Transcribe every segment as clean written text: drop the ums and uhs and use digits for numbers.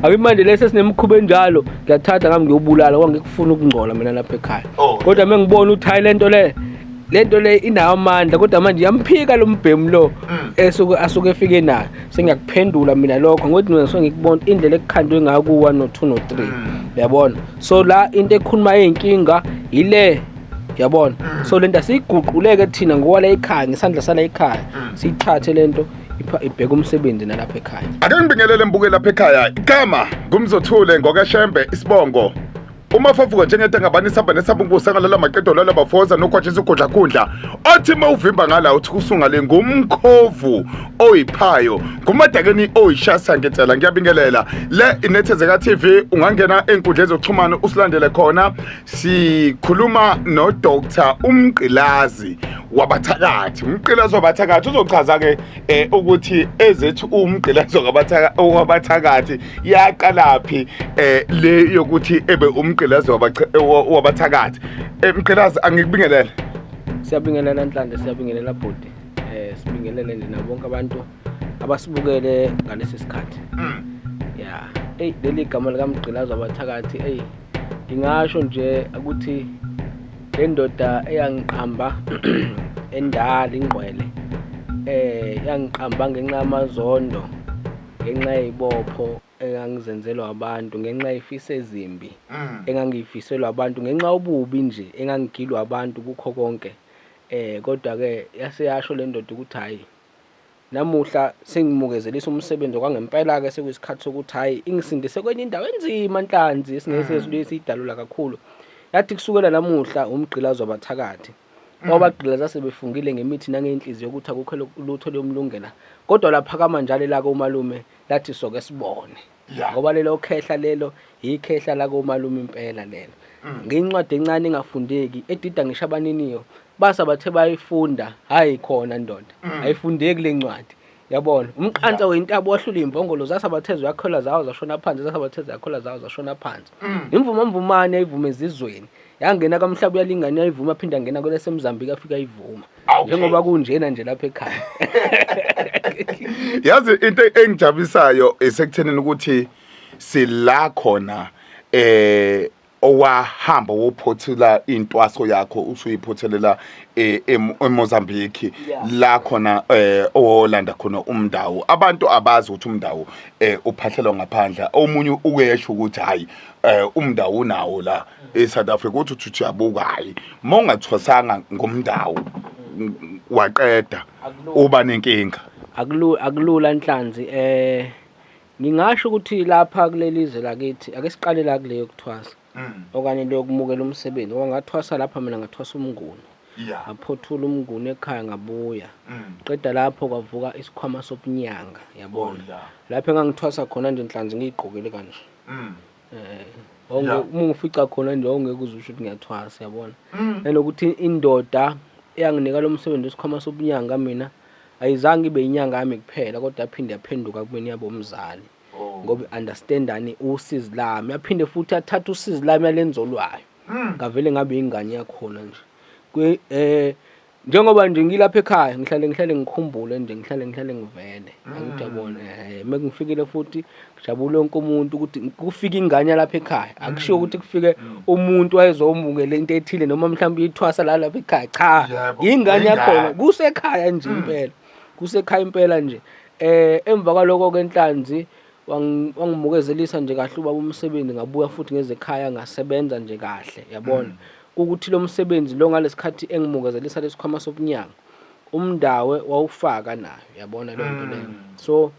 Ake manje lesi esinemikhuba enjalo ngiyathatha ngami ngiyobulala ngoba ngikufuna ukungcola mina lapha ekhaya. Oh. Kodwa mengibona ukuthi hayi lento le lento le inawo amandla kodwa manje iyamphika lo mbhemu lo esuke asuke efike nayo sengiyakuphendula mina lokho ngokuthi mina ngisuke ngikubona indlela ekukhandwe ngayo ku-1 no-2 no-3 yabona. So la into ekhuluma eyinkinga ile, yabona. So lento asiyiguquleke thina ngokwala ekhaya, ngesandla sala ekhaya, siyithathe lento ibheke umsebenzi nalapha ekhaya. Ake ngibingelele mbuke lapha ekhaya. Igama ngumzothule ngokaShembe isibongo. Uma favuka njengento ngabani sihamba nesabungusa ngalala maqedo lala bafoza nokhwatshisa ugodla kundla. Othi mawuvimba ngala uthi kusungale ngumkhovu oyiphayo ngumadakeni oyishasa ngensela. Ngiyabingelela. Le inethezeka TV, ungangena enkundleni zokuxhumana usilandele khona. Sikhuluma no Dr Umgqilazi wabathakathi. Umgqilazi wabathakathi uzochaza ke ukuthi ezethu umgqilazi wabathakathi yaqalaphi le yokuthi ebe umgqilazi wabathakathi. Mgqilazi, angikubingelele. Siyabingelela Nhlanhla, siyabingelela bhuti. Sibingelele nje nabo bonke abantu abasibukele ngalesi sikhathi. Ya, ey leli gama likaMgqilazi wabathakathi, ey ngingasho nje ukuthi le ndoda eyangiqamba endala ingqwele, yangiqamba ngenxa yamazondo, ngenxa yezibopho engangizenzelwa abantu, ngenxa yefiso ezimbi engangiyifiselwa abantu, ngenxa yobubi nje engangigilwa abantu kukho konke. Kodwa ke yase yasho le ndoda ukuthi hayi namuhla sengimukezelisa umsebenzi okwangempela ke sekuyisikhathi sokuthi hayi ingisindise kwenye indawo enzima Nhlanzi esingeke sesiyidalula kakhulu. Yathi kusukela namuhla umgqilazi wabathakathi. Wabagqilaza sebefungile ngemithi nangenhliziyo ukuthi akukho lutho liyomlungela. Kodwa laphakama njalo elako umalume lathi soke sibone. Ngoba lelo khehla lelo ikhehla lakomalume impela lelo. Ngencwadi encane engafundeki edida ngisho abaniniyo basa bathe bayifunda, hayi khona ndoda, ayifundeki le ncwadi. Yabona, umqansa wentaba wahlula imbongolo zasa bathe ziyakholwa zawo zashona phansi, zasa bathe ziyakholwa zawo zashona phansi. Imvuma mvumane ayivuma ezizweni. Yangena kamhlaba uyalingana yayivuma, aphinda angena kwelaseMozambique afika ayivuma. Njengoba kunjena nje lapha ekhaya. Yazi into engijabulisayo isekuthenini ukuthi sila khona owahamba wophothela intwaso yakho usuyiphothelela eMozambique la khona owolanda khona umndawo. Abantu abazi ukuthi umndawo uphahlelwa ngaphandle. Omunye ukuyesho ukuthi hayi umndawo unawo la eSouth Africa, uthi uthi uyabuka hayi mawungathwasanga ngomndawo waqeda uba nenkinga. Akulula Nhlanzi. Ngingasho ukuthi lapha kuleli zwe lakithi ake siqale la kuleyo kuthwasa okanye leyo kumukela umsebenzi, ngoba ngathwasa lapha mina ngathwasa umnguni. Ngaphothula umnguni ekhaya ngabuya. Qeda lapho kwavuka isikhwama sobunyanga, yabona. Lapho engangithwasa khona nje Nhlanzi ngiyigqokele kanje. Uma ungifica khona nje awungeke uze usho ukuthi ngiyathwasa, yabona. Nanokuthi indoda eyanginika lo msebenzi wesikhwama sobunyanga mina ayizange ibe inyanga yami kuphela, kodwa yaphinde yaphenduka kumina yaba umzali. Ngoba i-understandani usizi lami, yaphinde futhi yathatha usizi lami yalenza olwayo. Ngavele ngabe ingane yakhona nje. Njengoba nje ngilapha ekhaya ngihlale ngikhumbule nje, ngihlale ngivele. Angithi yabona, mekungifikile futhi kujabule wonke umuntu ukuthi kufike ingane yalapha ekhaya. Akushiwo ukuthi kufike umuntu wayezomukela into ethile noma mhlawumbe ithwasa la lapha ekhaya. Cha, ingane yakhona kusekhaya nje impela. Kusekhaya impela nje. Emva kwaloko ke Nhlanzi wangimukezelisa nje kahle ubaba umsebenzi, ngabuya futhi ngezekhaya ngasebenza nje kahle, yabona. Ukuthi lo msebenzi lo ngalesikhathi engimukezelisa lesikhwama sobunyanga umndawe wawufaka nayo, yabona leyo nto leyo. So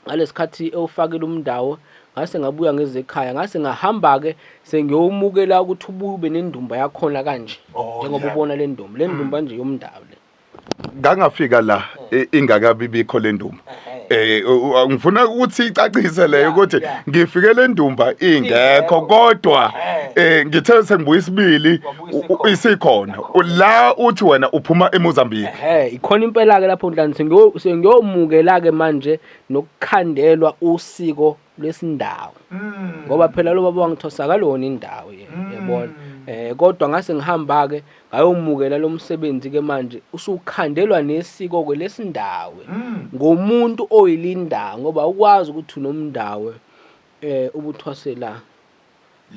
ngalesikhathi ewufakile umndawo ngase ngabuya ngezekhaya, ngase ngahamba ke sengiyomukela ukuthi ubuye ube nendumba yakhona kanje. Njengoba ubona le ndumba, le ndumba nje yomndawo le. Ngangafika la ingakabi bikho le ndumba. Ngifuna ukuthi icacise leyo ukuthi ngifike le ndumba ingekho, kodwa ngithe sengibuya isibili isikhona. La uthi wena uphuma eMozambique. Ikhona impela ke lapho Nhlanhla, sengiyomukela ke manje nokukhandelwa usiko lwesindawo. Ngoba phela lo baba wangithosa kalona indawo yabona. Kodwa ngase ngihamba ke ngayomukela lo msebenzi ke manje usukhandelwa nesiko ke lesindawe ngomuntu oyilindawo, ngoba ukwazi ukuthi unomndawe Ubuthwase la.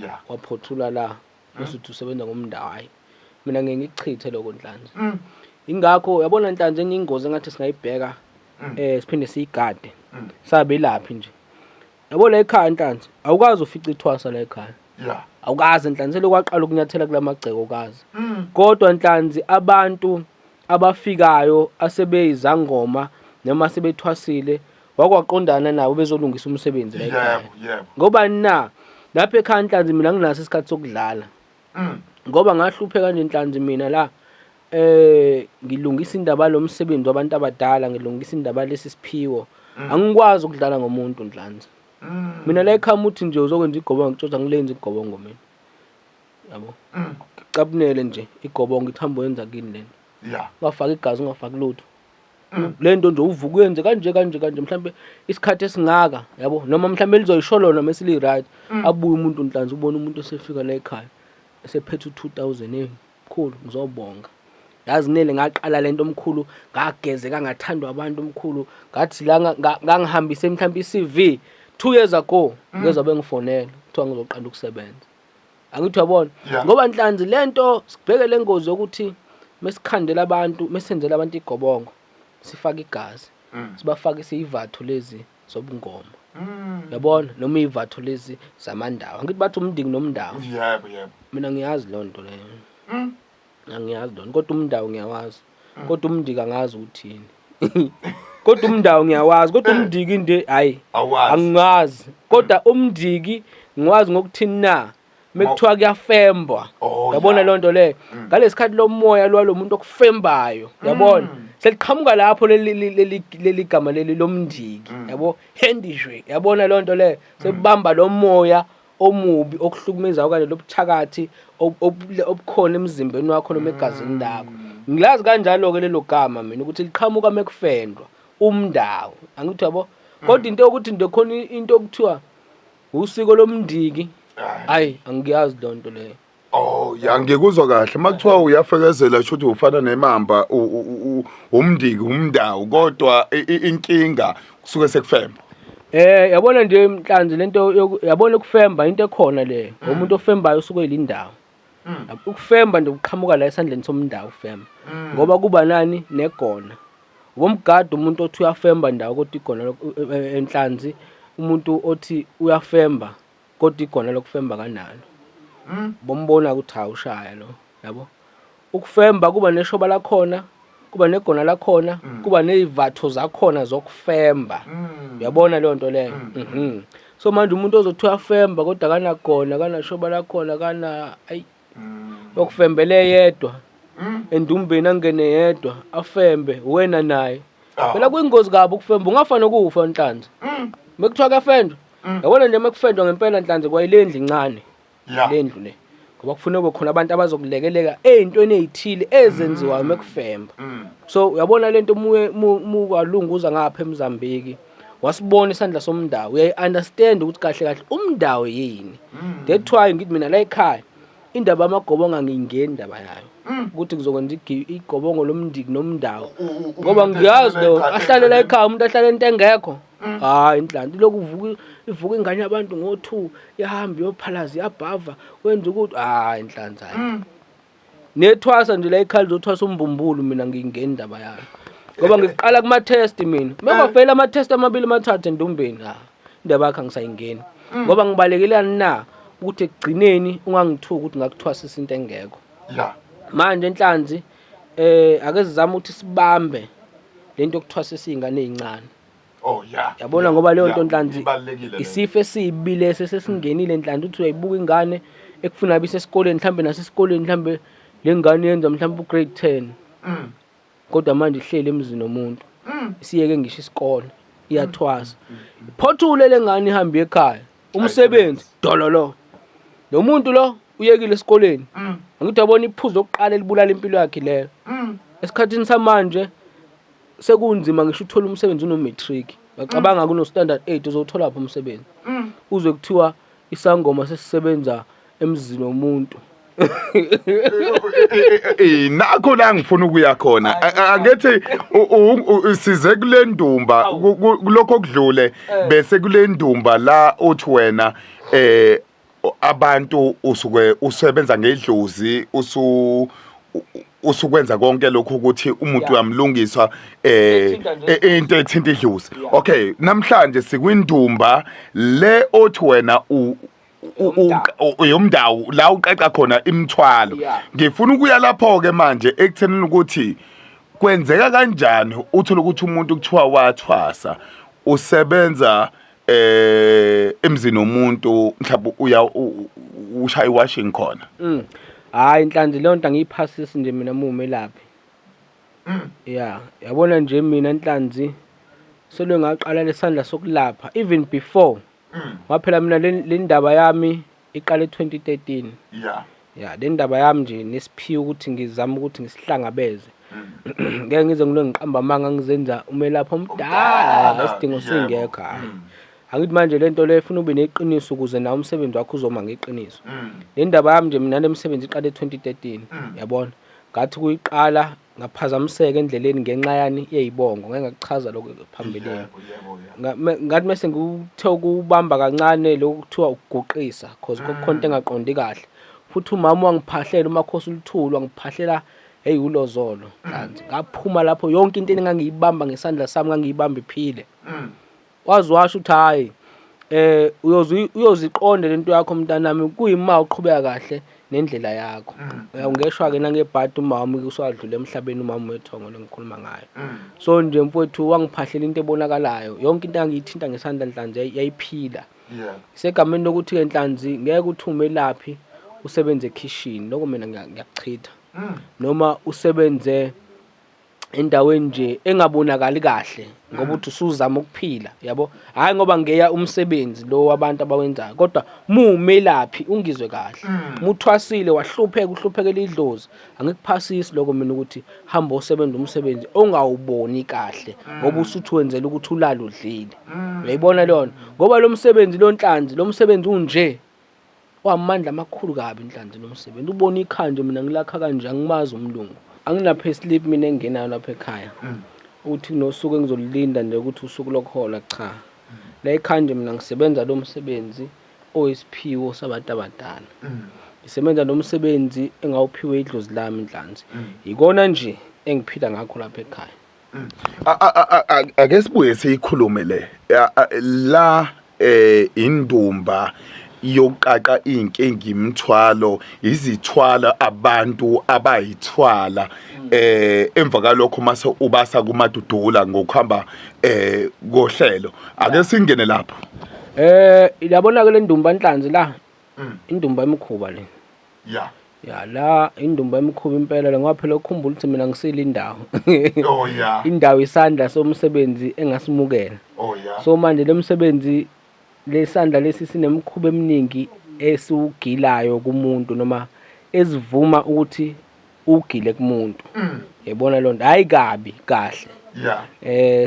Yeah. Waphothula la bese uthi usebenza ngomndawo, hayi mina ngeke ngikuchithe lokho Nhlanzi. Ingakho uyabona Nhlanzi, enye ingozi engathi singayibheka siphinde siyigade sabelaphi nje. Yabo la ekhaya Nhlanzi, awukazi ufice ithwasa la ekhaya. Awukazi Nhlanzi, selokhu waqala ukunyathela kulamagceke awukazi. Kodwa Nhlanzi, abantu abafikayo asebeyizangoma noma sebethwasile wakwaqondana nabo bezolungisa umsebenzi la ekhaya. Yebo, yebo. Ngoba na lapha ekhaya Nhlanzi, mina nginaso isikhathi sokudlala. Ngoba ngahlupheka nje Nhlanzi mina la, ngilungisa indaba lomsebenzi wabantu abadala, ngilungisa indaba lesi siphiwo. Angikwazi ukudlala ngomuntu Nhlanzi. Mina la ekhaya uthi nje uzokwenza igobongo, ngitshotha ngilenze igobongo mina. Yabo. Ngicabunele nje igobongo ithambo yenza kini lento. Ungafaki igazi, ungafaki lutho. Le nto nje uvuka uyenze kanje kanje kanje, mhlambe isikhathi esingaka, yabo, noma mhlambe lizoyisho lona mesili right. Abuye umuntu Nhlanzi, ubone umuntu esefika la ekhaya esephethe u2000, hey mkhulu ngizobonga. Yazi nele ngaqala lento omkhulu, ngagezeka, ngathandwa abantu omkhulu, ngathi la ngangihambise mhlambe iCV 2 years ago, ngezwa bengifonela kuthiwa ngizoqala ukusebenza. Angithi uyabona? Ngoba Nhlanzi lento sibheke lengozi yokuthi mesikhandela abantu, mesenzela abantu igobongo, sifake igazi, sibafake siyivatho lezi zobungoma. Yabona, noma ivatho lezi zamandawo. Angithi bathi umndiki nomndawo. Yebo, yebo. Mina ngiyazi lonto leyo. Angiyazi lonto, kodwa umndawo ngiyawazi. Kodwa umndiki angazi ukuthini. Kodwa umndawo ngiyawazi, kodwa umndiki nje hayi Awazi. angazi. Kodwa umndiki ngiwazi ngokuthini na? Mekuthiwa kuyafembwa. Oh, Yabona lonto leyo. Ngalesikhathi lomoya lwalo muntu okufembayo, yabona? Seliqhamuka lapho leli gama leli lomndiki, yabo? Hendishwe, yabona lonto leyo. Sekubamba lo moya omubi okuhlukumezayo okanye lobuthakathi obukhona emzimbeni wakho noma egazini lakho. Ngilazi kanjalo-ke lelo gama mina ukuthi liqhamuka mekufendwa umndawo. Angithi yabo? Kodwa into yokuthi nje khona into okuthiwa usiko lomndiki, hayi angiyazi lonto leyo. Oh ya, ngikuzwa kahle. Makuthiwa uyafekezela shuthi ufana nemamba, umndiki, umndawo, kodwa inkinga kusuke sekufemba. Yabona nje Nhlanzi lento, yabona ukufemba into ekhona le. Umuntu ofembayo usuke elindawo. Ukufemba nje kuqhamuka la esandleni somndawo ukufemba. Ngoba kuba nani negona. Ubomgada umuntu othi uyafemba ndawo kodwa igona enhlanzi, umuntu othi uyafemba kodwa igona lokufemba kanalo. Bombona ukuthi awushaya lo, yabo. Ukufemba kuba neshoba lakhona, kuba negona lakhona, kuba nezivatho zakhona zokufemba. Uyabona leyo nto leyo? Mhm. So manje umuntu ozothi uyafemba kodwa akanagona, akanashoba lakhona, kana ayi okufembele yedwa endumbeni, angene yedwa afembe wena naye. Phela kuyingozi kabi ukufemba, ungafa nokufa Nhlanzi. Mekuthiwa kuyafendwa. Yabona nje mekufendwa ngempela Nhlanzi, kwayilendlu incane. Lendlu le. Ngoba kufuneka kube khona abantu abazokulekeleka ey'ntweni ey'thile ezenziwayo mekufemba. So uyabona lento muye mukwalunguza ngapha eMozambique, wasibona isandla somndawo, uyayi-understand ukuthi kahle kahle umndawo yini. That's why ngithi mina la ekhaya indaba yamagobongo angiyingeni indaba yayo. Ukuthi ngizokwenza igobongo lomndiki nomndawo. Ngoba Umuntu ngiyazi ehlala lo ekhaya ahlale la eceleni. ekhaya, umuntu ahlale into engekho. Hayi Nhlanhla, ilokhu uvuka ivuka ingane yabantu ngo-2, ihamba iyophalaza, iyabhava, wenza ukuthi hayi Nhlanhla, hayi. Nethwasa nje la ekhaya lizothwasa umbumbulu, mina ngiyingena indaba yayo. Ngoba ngiqala kuma test mina. Mekafela ama test amabili amathathu endumbeni, ha. Indaba yakhe angisayingeni. Ngoba ngibalekelani na ukuthi ekugcineni ungangithuki ukuthi ngakuthwasisa into engekho. Manje Nhlanzi ake sizame ukuthi sibambe lento yokuthwasisa izingane ezincane. Oh yeah. Yabona ngoba leyo nto Nhlanzi Ibalulekile leyo. isifo esibi lesi sesingenile Nhlanzi, uthi uyayibuka ingane ekufuna bisesikoleni, mhlambe nasesikoleni, mhlambe le ngane yenza mhlambe ugrade 10. Kodwa manje ihleli emzini womuntu. Isiyeke ngisho isikole, iyathwasa. Phothule le ngane ihambe ekhaya. Umsebenzi dololo. Lo muntu lo uyekile esikoleni. Angithi uyabona iphuzu lokuqala elibulala impilo yakhe leyo. Esikhathini samanje sekunzima ngisho uthola umsebenzi uno-matric. Ngacabanga kuno standard 8 uzowuthola phi umsebenzi? Uzwe kuthiwa isangoma sesisebenza emzini womuntu. Nakho la ngifuna ukuya khona. Angithi size kule ndumba kulokho okudlule bese kule ndumba la uthi wena abantu usuke usebenza ngedlozi usu usukwenza konke lokhu ukuthi umuntu uyamlungisa Ethinta nje. into ethinta idlozi. Okay, namhlanje sikwindumba le othi wena yomndawu la uqaqa khona imithwalo. Ngifuna ukuya lapho ke manje ekuthenini ukuthi kwenzeka kanjani uthole ukuthi umuntu kuthiwa wathwasa usebenza emzini womuntu, mhlawumbe uya ushaya iwashing khona. Hayi Nhlanzi, leyo nto angiyiphasisi nje mina mumelaphi. Ya, yabona nje mina Nhlanzi selo ngaqala lesandla sokulapha even before. Ngoba phela mina le ndaba yami iqale 2013. Ya, le ndaba yami nje nesiphiwo ukuthi ngizama ukuthi ngisihlangabeze. Ngeke ngize ngilwe ngiqamba amanga ngizenza umelaphi omdala isidingo singekho, hayi. Angithi manje lento le ifuna ube neqiniso ukuze nawe umsebenzi wakho uzoma ngeqiniso. Le ndaba yami nje mina le msebenzi iqale 2013, yabona. Ngathi kuyiqala ngaphazamiseka endleleni ngenxa yani yeyibongo, ngeke ngakuchaza lokho phambilini. Ngathi mase ngikuthe ukubamba kancane lokhu kuthiwa ukuguqisa cause kwakukhona into engaqondi kahle. Futhi umama wangiphahlela uMakhosi uLuthuli wangiphahlela hey ulozolo. Kanti ngaphuma lapho yonke into engangiyibamba ngesandla sami ngangiyibamba iphile. Waze washo ukuthi hhayi uyoziqonda lento yakho mntanami kuyima uqhubeka kahle nendlela yakho. Ungeshwa-ke nangebhadi umama usuwadlula emhlabeni, umama wethongo lo engikhuluma ngayo. So nje mfowethu wangiphahlela into ebonakalayo, yonke into engangiyithinta ngesandla Nhlanzi yayiphila. Isegameni lokuthi-ke Nhlanzi ngeke uthi umelaphi usebenze ekhishini, lokho mina ngiyakuchitha. Noma usebenze endaweni nje engabonakali kahle ngoba uthi usuzama ukuphila, yabo. Hhayi ngoba ngeya umsebenzi lo wabantu abawenzayo, kodwa muwumelaphi ungizwe kahle. Muthwasile wahlupheka uhluphekela idlozi, angikuphasisi lokho mina ukuthi hamba osebenza umsebenzi ongawuboni kahle ngoba usuthi wenzela ukuthi ulale udlile. Uyayibona leyo nto? Ngoba lo msebenzi lo Nhlanzi, lo msebenzi unje wamandla amakhulu kabi Nhlanzi lo msebenzi. Ubona ikhanje mina ngilakha kanje angimazi umlungu. Angina pay slip mina engenayo lapha ekhaya. Uthi kunosuku engizolulinda nje ukuthi usuku lokuhola, cha. La ekhaya nje mina ngisebenza lo msebenzi oyisiphiwo sabantu abadala. Ngisebenza lo msebenzi engawuphiwe idlozi lami Nhlanzi. Yikona nje engiphila ngakho lapha ekhaya. Ake sibuye siyikhulume le la indumba yokuqaqa inkinga imithwalo izithwala abantu abayithwala emva kalokho mase ubasa kumadudula ngokuhamba kohlelo. Ake singene lapho. Yabona ke le ndumba Nhlanzi la, indumba emkhuba le. Ya, la indumba emkhuba impela le, ngoba phela ukhumbula ukuthi mina ngisile indawo. Oh yeah. Indawo isandla somsebenzi engasimukela. Oh yeah. So manje le msebenzi lesandla lesi sinemikhuba eminingi esiwugilayo kumuntu noma ezivuma ukuthi ugile kumuntu. Yabona lonto hayi kabi kahle.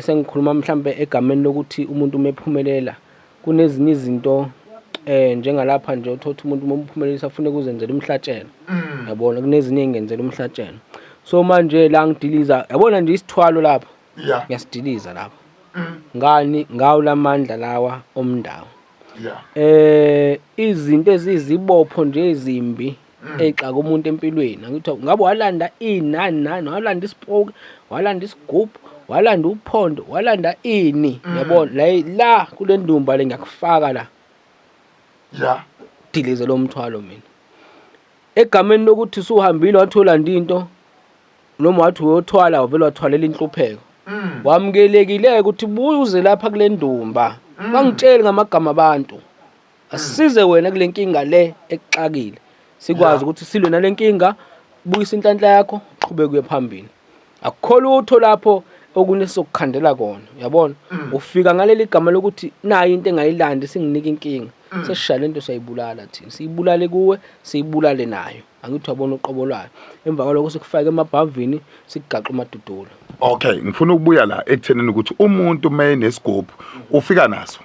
Sengikhuluma mhlambe egameni lokuthi umuntu umephumelela kunezinye izinto njengalapha nje uthola umuntu uma umphumelelisa afune kuzenzela umhlatshelo. Yabona kunezinye engenzela umhlatshelo. So manje la ngidiliza, yabona nje isithwalo lapha. Ngiyasidiliza lapha. Ngani ngawo lamandla lawa omndawo. Izinto ezizibopho nje ezimbi exaka umuntu empilweni. Angithi ngabe walanda inani nani, walanda isipoki, walanda isigubhu, walanda uphondo, walanda ini, yabona la la kule ndumba le ngiyakufaka la. Dilize lo mthwalo mina. Egameni lokuthi usuhambile wathola into noma wathi uyothwala wavele wathwalela inhlupheko. Wamukelekile ukuthi buze lapha kule ndumba. Bangitsheli ngamagama abantu. Asize wena kule nkinga le ekuxakile. Sikwazi ukuthi silwe nale nkinga, buyisa inhlanhla yakho, uqhubeke uye phambili. Akukho lutho lapho okunye sokukhandela kona, uyabona? Ufika ngaleli gama lokuthi nayi into engayilandi singinika inkinga. Sesishaya lento siyayibulala thina. Siyibulale kuwe, siyibulale nayo. Angithi uyabona uqobo lwayo. Emva kwalokho sikufake emabhavini, sikugaxe umadudula. Okay, ngifuna ukubuya la ekuthenini ukuthi umuntu uma enesigubhu ufika naso.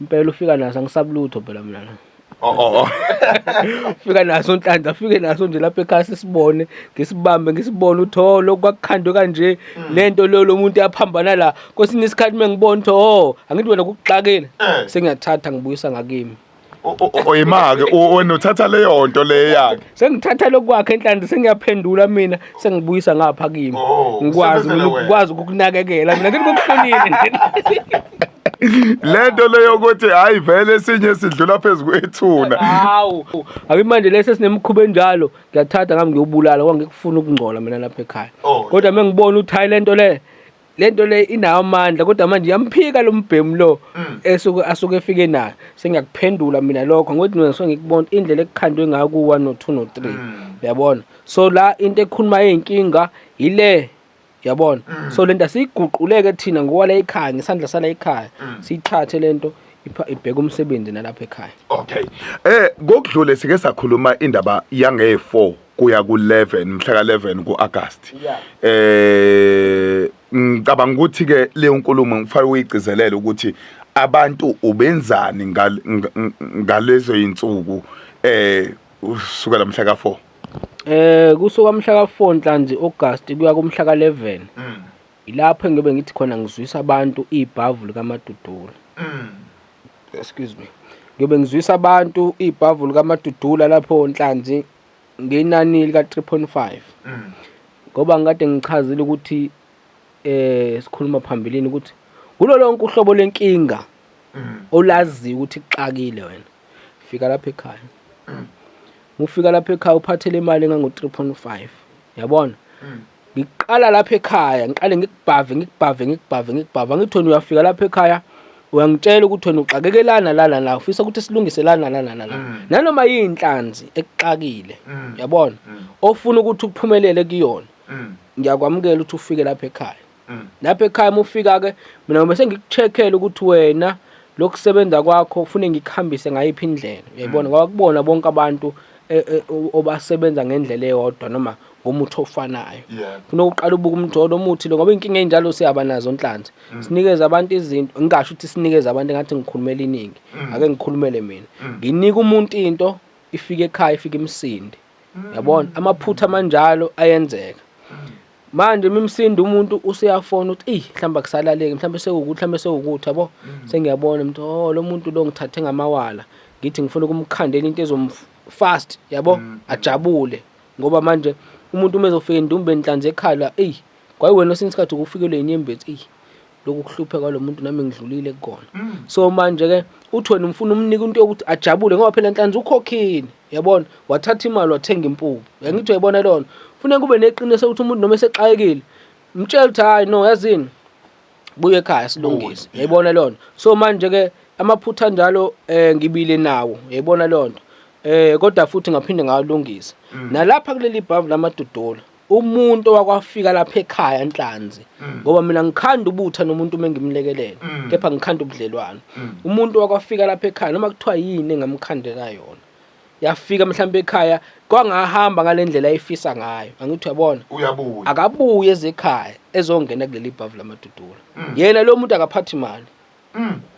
Impela ufika naso, angisabi lutho phela mina la. Oh. Fika naso Nhlanhla, afike naso nje lapha ekhaya sisibone, ngisibambe ngisibone ukuthi oh lokhu kwakukhandwe kanje, lento lo lo muntu yaphambana la. Kwesinye isikhathi mengibona ukuthi oh angithi wena kukuxakile, sengiyathatha ngibuyisa ngakimi. Oyimake wena uthatha leyo nto le yakhe. Sengithatha lokwakhe Nhlanhla, sengiyaphendula mina, sengibuyisa ngapha kimi. Oh, Ngikwazi usebenzela mina wena. ukwazi ukukunakekela mina ngithi kukuhlonile nje. Lento leyo ukuthi hayi vele esinye sidlula phezulu kwethuna. Hawu, ake manje lesi esinemikhuba enjalo ngiyathatha ngami ngiyobulala ngoba ngikufuna ukungcola mina lapha ekhaya. Oh. Kodwa mengibona ukuthi hayi lento le inawo amandla kodwa manje iyamphika lo mbhemu lo esuke asuke efike nayo. Sengiyakuphendula mina lokho ngokuthi mina ngisuke ngikubona indlela ekukhandwe ngayo ku 1 no 2 no 3. Uyabona? So la into ekhuluma eyinkinga ile yabona. So lento asiyiguquleke thina ngokwala ekhaya ngesandla sala ekhaya. Siyithathe lento ibheke umsebenzi nalapha ekhaya. Okay. Ngokudlule sike sakhuluma indaba yange 4 kuya ku11 mhla ka11 kuAugust. Ngicabanga ukuthi ke leyo nkulumo ngifanele uyigcizelele ukuthi abantu ubenzani ngalezo insuku usukela mhla ka4. Kusuka mhla ka4 Nhlanzi August kuya kumhla ka11. Ilapho engibe ngithi khona ngizwisa abantu ibhavu likaMadudula. Excuse me. Ngiyobe ngizwisa abantu ibhavu likaMadudula lapho Nhlanzi ngenani lika 3.5. Ngoba ngikade ngichazile ukuthi sikhuluma phambilini ukuthi kulo lonke uhlobo lenkinga olaziyo ukuthi ixakile wena. Fika lapha ekhaya. Ufika lapha ekhaya uphathele imali engango 3.5. Yabona? Ngiqala lapha ekhaya, ngiqale ngikubhave, ngikubhave, ngikubhave, ngikubhave. Angithi wena uyafika lapha ekhaya uyangitshela ukuthi wena uxakekelana lana la, ufisa ukuthi silungise lana lana lana. Nanoma yinhlanzi ekuxakile, yabona? Ofuna ukuthi uphumelele kuyona. Ngiyakwamukela ukuthi ufike lapha ekhaya. Lapha ekhaya uma ufika ke mina ngoba sengikucheckele ukuthi wena lokusebenza kwakho ufune ngikuhambise ngayiphi indlela. Uyayibona ngoba kubona bonke abantu obasebenza ngendlela eyodwa noma ngomuthi ofanayo. Funa uqala ubuka umuntu lo muthi lo ngoba inkinga enjalo siyaba nazo Nhlanzi. Sinikeza abantu izinto, ngingasho ukuthi sinikeza abantu ngathi ngikhulumela iningi. Ake ngikhulumele mina. Nginika umuntu into ifike ekhaya ifike imsinde. Yabona amaphutha amanjalo ayenzeka. Manje imimsindo umuntu useyafona ukuthi eyi mhlawumbe akusalaleki mhlawumbe sekuwukuthi mhlawumbe sekuwukuthi yabo. Sengiyabona umuntu oh lo muntu lo ngithathe ngamawala ngithi ngifuna ukumkhandela into ezom fast yabo ajabule ngoba manje umuntu uma ezofika endumbeni Nhlanzi ekhala eyi kwayiwena esinye isikhathi ukufikelwe inyembezi eyi lokhu kuhlupheka kwalo muntu nami ngidlulile kukona. So manje ke uthi wena umfuna umnika into yokuthi ajabule ngoba phela Nhlanzi ukhokhile yabona wathatha imali wathenga impuphu. Angithi uyayibona lona. Kufuneka kube neqiniso ukuthi umuntu noma esexakekile mtshela ukuthi hayi no yazini buye ekhaya silungise. Uyayibona lona. So manje ke amaphutha njalo ngibile nawo uyayibona lonto. Kodwa futhi ngaphinde ngawalungisa. Nalapha kuleli bhavu laMadudula umuntu owakwafika lapha ekhaya Nhlanzi ngoba mina ngikhanda ubutha nomuntu uma ngimlekelela kepha ngikhanda ubudlelwano. Umuntu owakwafika lapha ekhaya noma kuthiwa yini engamkhandela yona yafika mhlawumbe ekhaya kwangahamba ngalendlela ayifisa ngayo angithi uyabona Uyabuya. Akabuye ezekhaya ezongena kuleli bhavu laMadudula. Yena lo muntu akaphathi imali.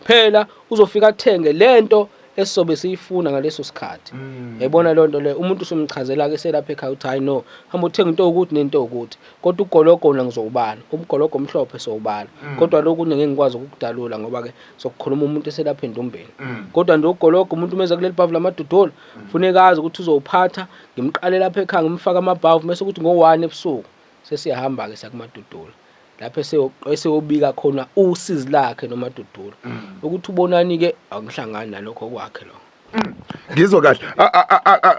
Phela uzofika athenge lento esizobe siyifuna ngaleso sikhathi. Yayibona leyo nto leyo umuntu usumchazela ke selapha ekhaya uthi hayi no hamba uthenga into ukuthi nento ukuthi kodwa ugologo wona ngizowubala umgologo omhlophe sowubala kodwa lokhu ngeke ngikwazi ukukudalula ngoba ke sokukhuluma umuntu eselapha endumbeni. Kodwa nje ugologo umuntu umeza kuleli bhavu laMadudula funeka azi ukuthi uzowuphatha ngimqale lapha ekhaya ngimfake amabhavu mase ukuthi ngo1 ebusuku sesiyahamba ke siyakuMadudula lapho eseyobika khona usizi lakhe noMadudula ukuthi ubonani ke akuhlangani nalokho kwakhe lo. Ngizwa kahle.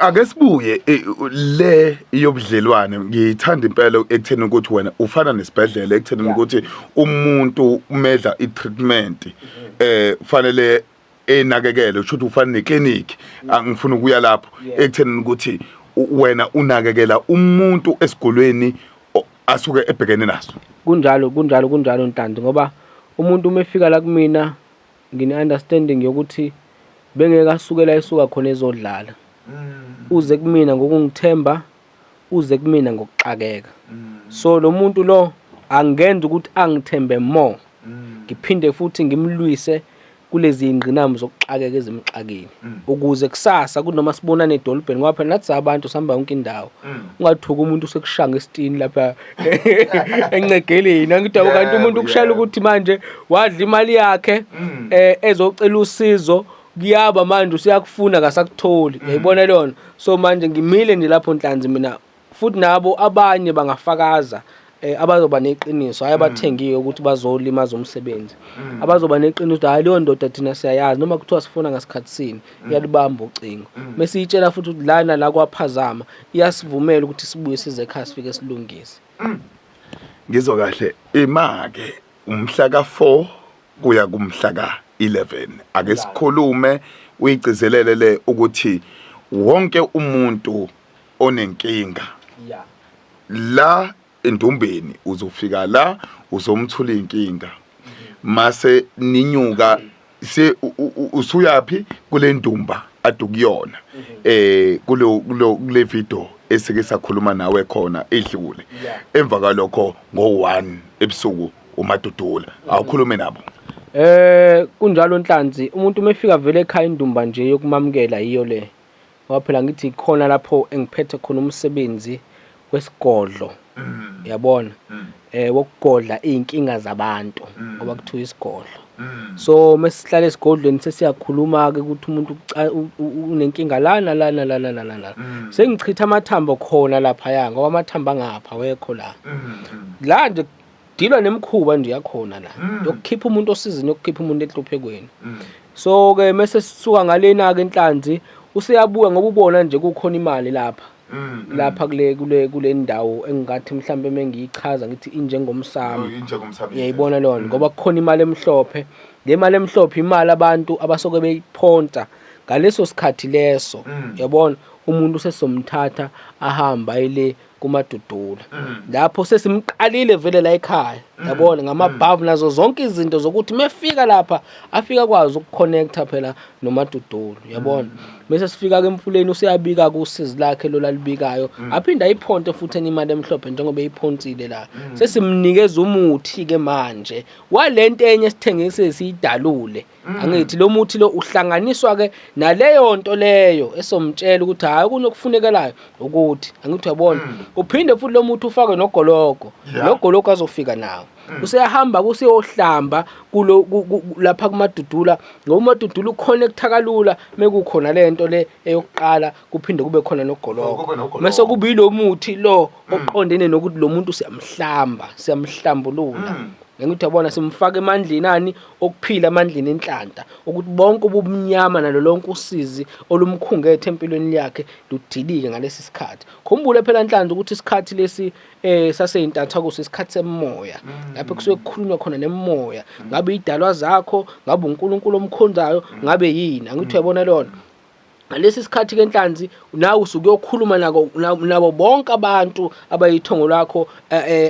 Ake sibuye le yobudlelwane ngiyithanda impela ekutheni ukuthi wena ufana nesibhedlela ekutheni ukuthi umuntu umedla i-treatment fanele enakekele usho ukuthi ufana neclinic angifuni ukuya lapho ekutheni ukuthi wena unakekela umuntu esigulweni asuke ebhekene naso. Kunjalo kunjalo kunjalo Ntanzi ngoba umuntu uma efika la kumina ngine understanding yokuthi bengeke asukela esuka khona ezodlala. Uze kumina ngokungithemba, uze kumina ngokuxakeka. So lo muntu lo angenza ukuthi angithembe more. Ngiphinde futhi ngimlwise Kulezi ngqinamba zokuxakeka ezimxakile ukuze kusasa kunoma sibonane edolobheni, ngoba phela nathi sabantu sihamba yonke indawo. Ungathuki umuntu usekushanga esitini lapha encegeleni, angithi yabo, kanti umuntu ukushayela ukuthi manje wadla imali yakhe ezocela usizo kuyaba manje usuyakufuna kasakutholi, uyayibona lona. So manje ngimile nje lapho Nhlanzi mina, futhi nabo abanye bangafakaza abazoba neqiniso, hayi abathengiwe ukuthi bazolimaza umsebenzi, abazoba neqiniso ukuthi hayi, leyo ndoda thina siyayazi, noma kuthiwa sifuna ngasikhathi sini iyalibamba ucingo, mase iyitshela futhi ukuthi lana la kwaphazama, iyasivumela ukuthi sibuye size ekhaya sifike silungise. Ngizwa kahle, ima-ke umhla ka-4 kuya kumhla ka-11, ake sikhulume uyigcizelele le ukuthi wonke umuntu onenkinga la endumbeni uzofika la uzomthula inkinga, mase ninyuka se usuyaphi kule ndumba adukuyona kulo kule video esike sakhuluma nawe khona idlule. Emva kwalokho ngo-1 ebusuku uMadudula awukhulume nabo. Kunjalo Nhlanzi, umuntu uma efika vele ekhaya indumba nje yokumamukela yiyo le. Ngoba phela ngithi khona lapho engiphethe khona umsebenzi wesigodlo. Yabona? Wokugodla izinkinga zabantu ngoba kuthiwa isigodlo. So mesihlala esigodlweni sesiyakhuluma ke ukuthi umuntu unenkinga lana lana lana lana la. Sengichitha amathambo khona lapha ngoba amathambo angapha wekho la. La nje dilwa nemikhuba nje yakhona la yokukhipha umuntu osizini, yokukhipha umuntu enhluphekweni. So ke mase sisuka ngalena ke Nhlanzi, useyabuya ngoba ubona nje kukhona imali lapha lapha kule ndawo engingathi mhlambe mengiyichaza ngithi injengomsamo. Injengomsamo. Uyayibona lona, ngoba kukhona imali emhlophe. Le mali emhlophe imali abantu abasuke beyiphonta ngaleso sikhathi leso, yabona. Umuntu sesomthatha ahamba ayile kuMadudula lapho sesimqalile vele la ekhaya, yabona, ngamabhavu nazo zonke izinto zokuthi mefika lapha afika kwazi ukuconnecta phela noMadudula, yabona. Bese sifika ke emfuleni, useyabika kusizi lakhe lo lalibikayo, aphinde ayiphonte futhi enye imali emhlophe njengoba eyiphonsile la. Sesimnikeza umuthi ke manje walento enye esithengise siyidalule. Angithi lo muthi lo uhlanganiswa ke naleyo nto leyo esomtshela ukuthi hayi, okunye okufunekelayo ukuthi, angithi uyabona, uphinde futhi lo muthi ufake nogologo. Lo gologo azofika nawo, useyahamba kusiyohlamba kulo lapha kuMadudula, ngoba uMadudula uconnecta kalula mekukhona lento le eyokuqala, kuphinde kube khona nogologo. Kube nogologo. Mase kuba ilo muthi lo oqondene nokuthi lo muntu siyamhlamba, siyamhlambulula. Ngithi uyabona, simfaka emandleni ani okuphila, emandleni enhlanhla, ukuthi bonke ubumnyama nalo lonke usizi olumkhungethe empilweni yakhe ludilike ngalesi sikhathi. Khumbule phela Nhlanhla ukuthi isikhathi lesi saseyintathakusa, isikhathi semoya, lapho kusuke kukhulunywa khona nemoya, ngabe idalwa zakho, ngabe uNkulunkulu omkhonzayo, ngabe yini. Angithi uyabona lona, ngalesi sikhathi ke Nhlanzi, nawe usuke uyokhuluma nako nabo bonke abantu abayithongo lakho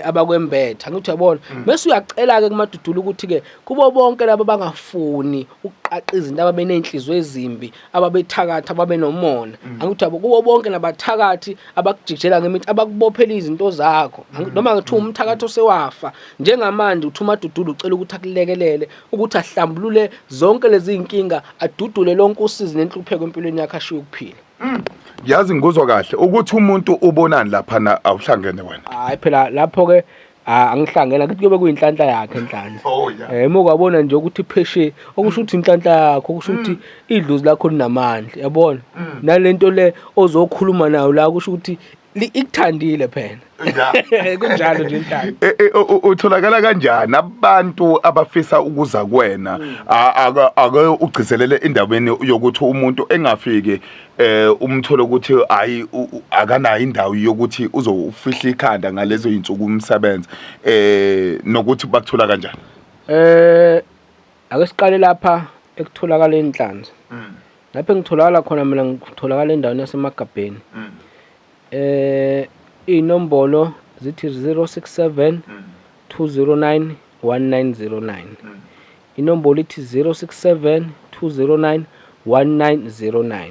abakwembetha, angithi uyabona. Bese uyacela ke kuMadudula ukuthi ke kubo bonke laba bangafuni ukuqaqa izinto, ababenenhliziyo ezimbi, ababethakatha, ababenomona, angithi uyabo, kubo bonke nabathakathi abakujijela ngemithi, abakubophela izinto zakho. Noma ngithi umthakathi osewafa njengamanje, uthi uMadudula ucela ukuthi akulekelele ukuthi ahlambulule zonke lezi zinkinga, adudule lonke usizi nenhlupheko empilweni yakhe, ashiye ukuphila. Yazi ngikuzwa kahle ukuthi umuntu ubonani laphana, awuhlangene wena. Hayi phela lapho ke angihlangene, akithi kuyobe kuyinhlanhla yakhe Nhlanhla. Oh yeah. Uma kwabona nje ukuthi pheshe, okusho ukuthi inhlanhla yakho, okusho ukuthi idlozi lakho linamandla, yabona. Nalento le ozokhuluma nayo la kusho ukuthi ikuthandile phela. Kunjalo nje Nhlanhla. Utholakala kanjani abantu abafisa ukuza kuwena? Ake ugcizelele endaweni yokuthi umuntu engafiki umthole ukuthi hayi, akanayo indawo yokuthi uzofihla ikhanda ngalezo insuku umsebenzi, nokuthi bakuthola kanjani. Ake siqale lapha ekutholakala inhlanzi. Lapho engitholakala khona mina, ngitholakala endaweni yaseMagabheni. Inombolo zithi 067 209 1909. Inombolo ithi 067 209 1909.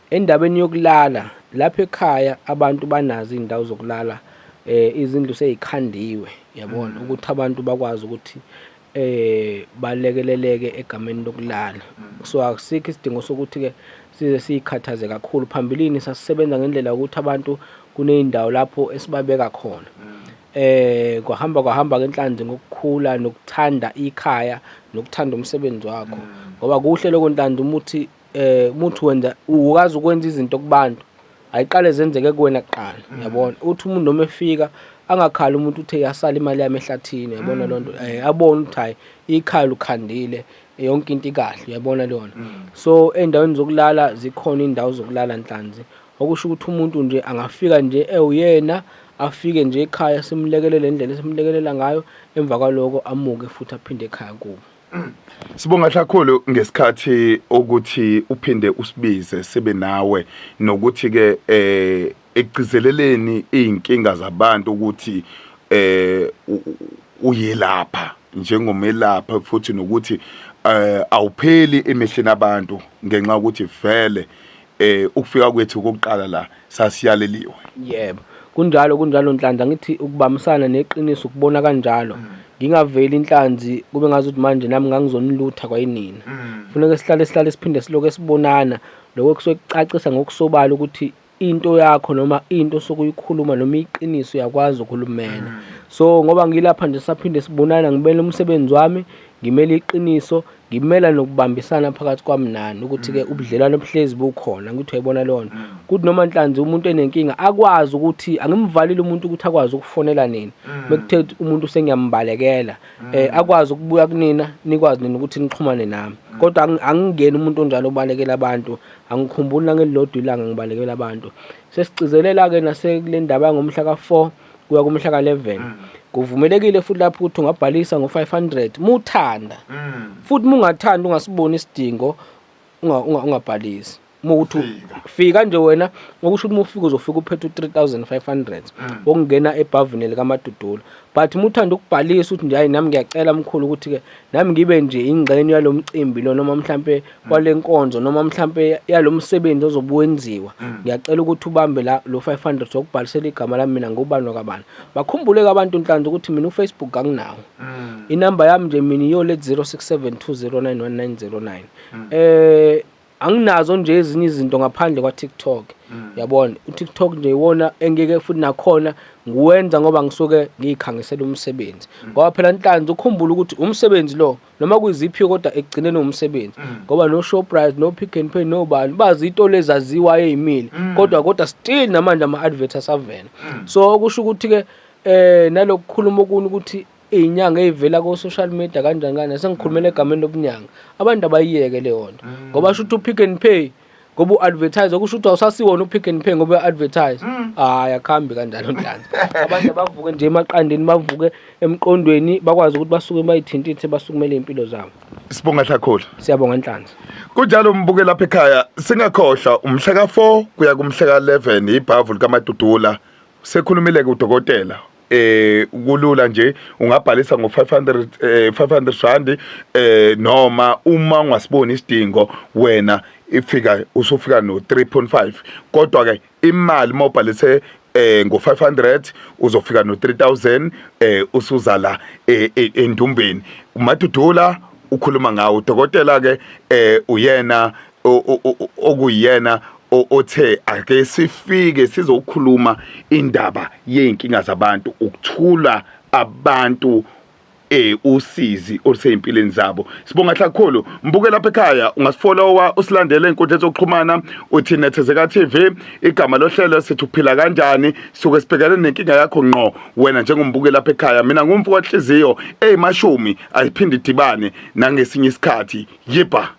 Endabeni yokulala lapha ekhaya, abantu banazo izindawo zokulala, izindlu sezikhandiwe, yabona, ukuthi abantu bakwazi ukuthi Balekeleleke egameni lokulala. So akusikho isidingo sokuthi-ke size siy'khathaze kakhulu. Phambilini sasisebenza ngendlela yokuthi abantu kuney'ndawo lapho esibabeka khona. Kwahamba kwahamba-ke inhlanzi ngokukhula nokuthanda ikhaya nokuthanda umsebenzi wakho. Ngoba kuhle lokho Nhlanzi uma uthi uma uthi wenza ukazi ukwenza izinto kubantu ayiqale zenzeke kuwena kuqala yabona. Uthi umuntu noma efika angakhali umuntu uthe yasala imali yami ehlathini yabona leyo nto. Abone ukuthi hhayi ikhaya ukhandile yonke into ikahle uyabona leyo nto. So ey'ndaweni zokulala zikhona iy'ndawo zokulala Nhlanzi. Okusho ukuthi umuntu nje angafika nje ewuyena afike nje ekhaya simlekelele indlela esimlekelela ngayo emva kwaloko amuke futhi aphinde ekhaya kubo. Sibonga kakhulu ngesikhathi ukuthi uphinde usibize sibe nawe nokuthi ke ekugcizeleleni izinkinga zabantu ukuthi uyelapha njengomelapha futhi nokuthi awupheli emehleni abantu ngenxa yokuthi vele ukufika kwethu kokuqala la sasiyaleliwe. Yebo. Kunjalo kunjalo Nhlanzi angithi ukubambisana neqiniso ukubona kanjalo. Ngingaveli inhlanzi kube ngazuthi manje nami ngangizonilutha kwayinina. Funeka sihlale sihlale siphinde siloke sibonana. Lokho kusuke kucacisa ngokusobala ukuthi into yakho noma into osuke uyikhuluma noma iqiniso uyakwazi ukulimela. So ngoba ngilapha nje saphinde sibonana ngibele umsebenzi wami, ngimele iqiniso, ngimela nokubambisana phakathi kwami nani ukuthi-ke ubudlelwano buhlezi bukhona ngithi uyayibona leyo nto. Kuthi noma Nhlanzi umuntu enenkinga akwazi ukuthi angimvalile umuntu ukuthi akwazi ukufonela nina. Mekuthe umuntu sengiyambalekela akwazi ukubuya kunina nikwazi nina ukuthi nixhumane nami. Kodwa angingeni umuntu onjalo obalekela abantu, angikhumbuli nangelilodwa ilanga ngibalekela abantu. Sesigcizelela-ke nasekule ndaba yangomhla ka-4 kuya kumhla ka-11. Kuvumelekile futhi lapho ukuthi ungabhalisa ngo-500 muthanda. Futhi mungathandi ungasiboni isidingo ungabhalisi. Mukuthi fika nje wena okusho ukuthi mufika uzofika uphethe u-3500 wokungena ebhavini likaMadudula. But muthanda ukubhalisa ukuthi nje hayi nami ngiyacela mkhulu ukuthi-ke nami ngibe nje ingxenye yalo mcimbi lo noma mhlampe kwale nkonzo noma mhlampe yalo msebenzi ozobe wenziwa. Ngiyacela ukuthi ubambe la lo 500 wokubhalisela igama lami mina ngubani wakabani. Bakhumbule-ke abantu Nhlanzi ukuthi mina uFacebook anginawo. Inamba yami nje mina iyo le 0672091909. Anginazo nje ezinye izinto ngaphandle kwa-TikTok. Yabona, uTikTok nje iwona engike futhi nakhona ngiwenza ngoba ngisuke ngiyikhangisela umsebenzi. Ngoba phela Nhlanzi ukhumbule ukuthi umsebenzi lo noma kuyiziphi kodwa ekugcineni umsebenzi. Ngoba no Shoprite, no Pick n Pay, nobani bazi itolo ezaziwayo ezimile. Kodwa still namanje ama-advert asavela. So okusho ukuthi ke nalokukhuluma okunye ukuthi iy'nyanga ey'vela ko-social media kanjani kanjani sengikhulumela egameni lobunyanga abantu abayiyeke leyo nto ngoba sho ukuthi u-Pick n Pay ngoba u-advertise okusho ukuthi awusasiwona u-Pick n Pay ngoba uya-advertise. Hhayi akuhambi kanjalo Nhlanzi. Abantu abavuke nje emaqandeni bavuke emqondweni bakwazi ukuthi basuke bayithintithe basukumele iy'mpilo zabo. Sibonga kakhulu. Siyabonga Nhlanzi. Kunjalo mbuke lapha ekhaya singakhohlwa umhla ka-4 kuya kumhla ka-11 ibhavu likaMadudula sekhulumile ke udokotela kulula nje ungabhalisa ngo 500 500 rand noma uma ungasiboni isidingo wena ifika usufika no 3.5 kodwa ke imali mawubhalise ngo 500 uzofika no 3000 usuza la endumbeni uMadudula ukhuluma ngawo udokotela ke uyena okuyena othe ake sifike sizokhuluma indaba yey'nkinga zabantu ukuthula abantu usizi oluseyimpilweni zabo. Sibonga kakhulu mbuke lapha ekhaya ungasifollowa usilandele ey'nkundleni zokuxhumana uthi Nethezeka TV igama lohlelo sithi uphila kanjani suke sibhekene nenkinga yakho ngqo wena njengombuke lapha ekhaya. Mina ngumfo kanhliziyo eyimashumi ayiphinde idibane nangesinye isikhathi. Yibha.